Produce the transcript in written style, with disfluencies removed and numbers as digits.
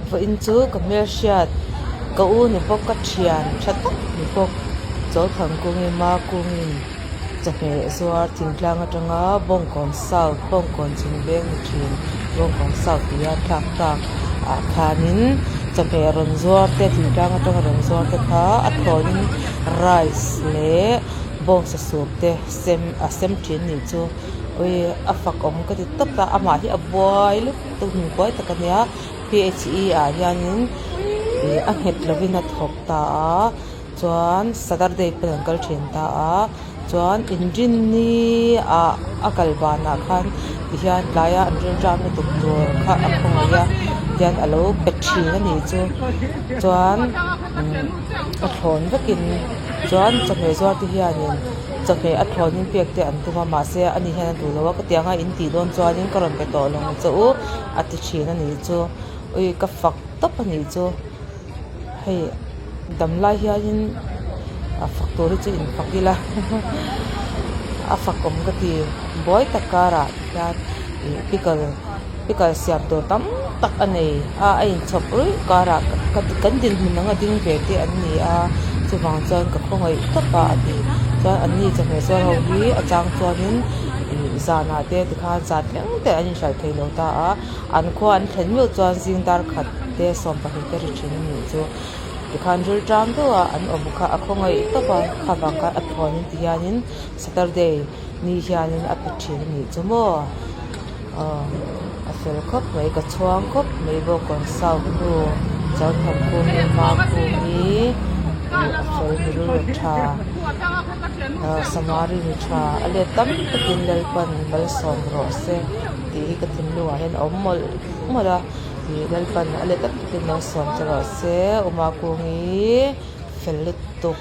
Vawiin chu ka hmelhriat ka u ni bawk ka thian tha tak ni bawk Chawlthangkungi Makungin chawhmeh zuar thingtlang atanga Bawngkawn South Bawngkawn chhun veng ni thin Bawngkawn South tia thlak tak ah khanin chawhmeh rawn zuar te thingtlang atanga rawn zuar te kha a thlawnin rice leh bawngsa soup te sem a sem thin a nih chu ui a fak awm ka ti tawp a amah hi a buai lutuk mi buai tak a nia phe ah hianin ih a nghet lovin a thawk ta a chuan saturday pawn an kal thin ta a chuan inrinni ah a kal banah khan tihian tlaia an rilram lutuk tur kha a khawngaih a tihian alo pe thin a nih chu chuan a thlawn vekin chuan chawhmeh zuar te hianin chawhmeh a thlawn in pek te an tum a mahse ani hian a duh lo a ka tiang a in tih dawn chuanin ka rawn pe tawh lo ang che u a ti thin a nih chu ui ka fak tawp a nih chu hei damlai hianin a fak tur hi chu in fak ila a fak awm ka ti buai tak karah hian ih pickle pickle siam tur tam tak a nei a a inchhawp ruih karah kan dinhmun ang a ding ve te an ni a chuvang chuan ka khawngaih tawp a a ti chuan an ni chawhmeh zuar ho hi a chang chuanin ih zanah te tikhan zan thleng te an inhralh thei lo ta a an khua an thlen meuh chuan zing dar khat te sawmpahnih te ri thin a nih chu tikhan rilṭam deuh a an awm kha a khawngaih tawp a khavang khan a thawn ti hianin saturday ni hianin a pe thin a nih chu maw. Aw a fel khawp mai ka chhuang khawp mai bawk a south nu Chawlthangkungi Makungi ih a fel mi rilru tha ah samari mi tha a let tam takin Lalpan malsawm rawh se tih hi ka thinlungah hian a awm mawlh mawlh a ih Lalpan a let tam takin malsawm che rawh se u Makungi fel lutuk.